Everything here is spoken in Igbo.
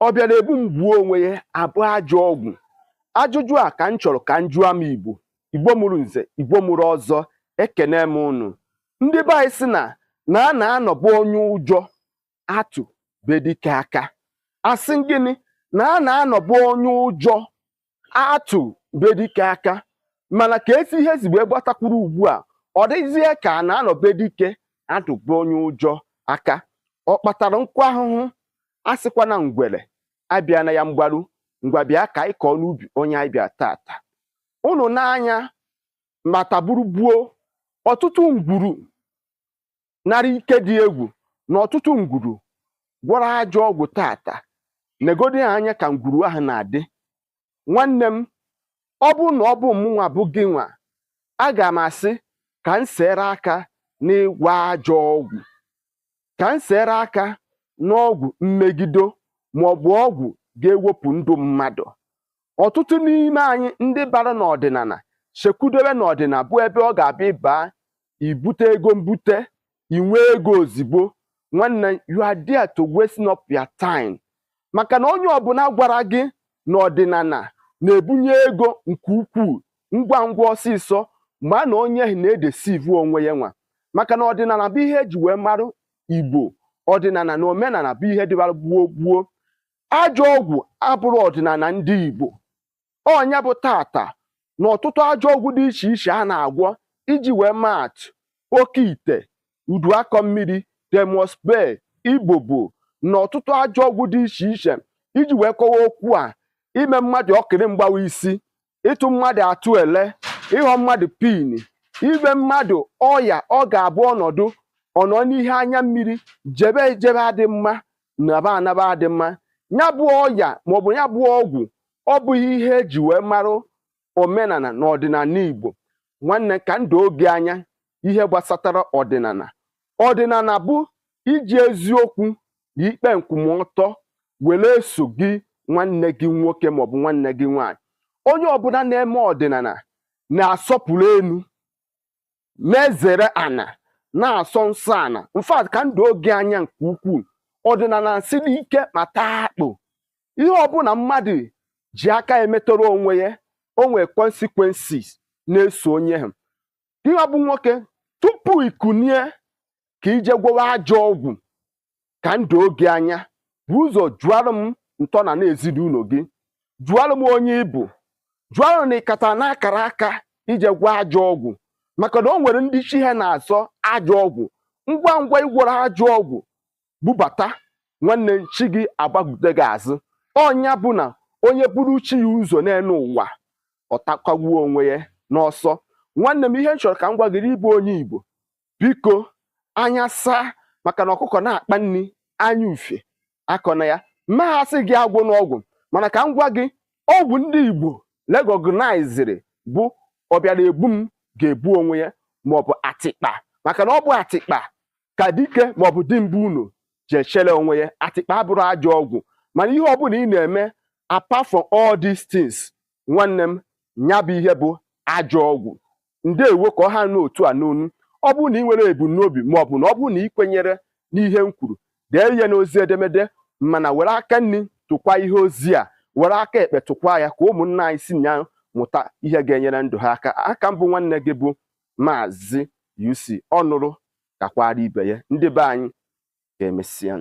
Ọ bịara ebu m gbuo onwe ya abụ ajọ ọgwụ. Ajụjụ a ka m chọrọ ka m jụọ m Igbo, Igbo mụrụ nze, Igbo mụrụ ọzọ, ekene m unu. Ndị be anyị sị na na a na-anọbụ onye ụjọ atụ be dike aka. Asị gịnị? Na a na-anọbụ onye ụjọ atụ be dike aka. Mana ka esi ihe si wee gbatakwuru ugbu a, ọ dịzie ka a na-anọbe dike atụbe onye ụjọ aka. Ọ kpatara nkụ ahụhụ. A sịkwa na ngwere abịa na ya mgbaru. Ngwa, bịa ka anyị kọọ n'ubi onye anyị bịa tata. Unu n'anya ma taburu gbuo ọtụtụ ngwuru nara ike dị egwu na ọtụtụ ngwuru gwọrọ ajọ ọgwụ tata. Negodi anya ka ngwuru ahụ na-adị. Nwanne m, ọ bụ na ọ bụ mụnwa bụ gị nwa, aga m asị ka m sere aka n'ịgwọ ajọ ọgwụ, ka m sere aka n'ọgwụ mmegido maọbụ ọgwụ ga-ewepụ ndụ mmadụ. Ọtụtụ n'ime anyị ndị bara n'ọdịnala chekwudobe n'ọdịnala bụ ebe ọ ga-abịa ịbaa ibute ego mbute, inwe ego ozigbo. Nwanne, you are there to waste up your time, maka na onye ọbụla gwara gị na ọdịnala na-ebunye ego nke ukwuu ngwa ngwa, ọsịsọ, ma na onye ahụ na-edeceive onwe ya nwa, maka na ọdịnala bụ ihe eji wee marụ Igbo. Ọdịnala na omenala bụ ihe dịbara gboo gboo. Ajọ ọgwụ abụrụ ọdịnala ndị Igbo. Ọnya bụ tata na ọtụtụ ajọ ọgwụ dị iche iche a na-agwọ, iji wee maa atụ, oke ite, udu akọ mmiri, demospe, ibobo na ọtụtụ ajọ ọgwụ dị iche iche, iji wee kọwaa okwu a, ime mmadụ ọkịrị mgbawa isi, ịtụ mmadụ atụ ele, ịghọ mmadụ pin, ime mmadụ ọya ọ ga-abụ ọnọdụ ọnọ n'ihe anya mmiri, jebe ejebe adị mma, naba anaba adị mma, ya bụ ọya maọbụ ya bụ ọgwụ, ọ bụghị ihe eji wee marụ omenala na ọdịnala Igbo. Nwanne, ka ndụ oge anya ihe gbasatara ọdịnala. Ọdịnala bụ iji eziokwu na ikpe nkwụmọtọ were eso gị nwanne gị nwoke maọbụ nwanne gị nwaanyị. Onye ọbụla na-eme ọdịnala na-asọpụrụ enu, na-ezere ana, na-asọ nsọ ana. In fact, ka ndụ oge anya nke ukwuu, ọdịnala siri ike ma taa akpụ. Ihe ọbụla mmadụ ji aka emetọrọ onwe ya, o nwee consequences na-eso onye ha. Ihe bụ nwoke, tupu ikunie ka ije gwọwa ajọ ọgwụ, ka ndụ oge anya bụ ụzọ jụọrọ m ntọna na ezinụlọ gị, jụọrọ m onye ịbụ, jụọrọ na ịkata na akara aka ije gwa ajọ ọgwụ, maka na o nwere ndị chi ha na-azọ ajọ ọgwụ. Ngwa ngwa ịgwọrọ ajọ ọgwụ bubata, nwanne, chi gị agbagide gị azụ. Ọnya bụ na onye buru chi ya ụzọ n'elu ụwa, ọ takagbuo onwe ya n'ọsọ. Nwanne m, ihe m chọrọ ka m gwa gị, ịbụ onye Igbo, biko, anya saa, maka na ọkụkọ na-akpa nri anya ufie akọ na ya. Mmaghasị gị agwụ n'ọgwụ, mana ka m gwa gị, ọgwụ ndị Igbo recognizeri bụ ọbịara egbu m ga-ebu onwe ya maọbụ atịkpa, maka na ọ bụ atịkpa ka dike maọbụ dimgba unu ji echere onwe ya. Atịkpa abụrụ ajọ ọgwụ, mana ihe ọbụla ị na-eme apart from all these things, nwanne m, ya bụ ihe bụ ajọ ọgwụ. Ndeewo. Ka ọ ha n'otu a n'onu. Ọ bụrụ na ị nwere ebumnobi maọbụ na ọ bụrụ na ị kwenyere n'ihe m kwuru, dee ihe n'ozi edemede. Mana were aka nri tụkwa ihe ozi a, were aka ekpe tụkwa ya, ka ụmụnna anyị si na mụta ihe ga-enyere ndụ ha aka. Aka mbụ, nwanne gị bụ Maazị UC. Ọnụrụ kakwara ibe ya. Ndị be anyị, ga-emesịa.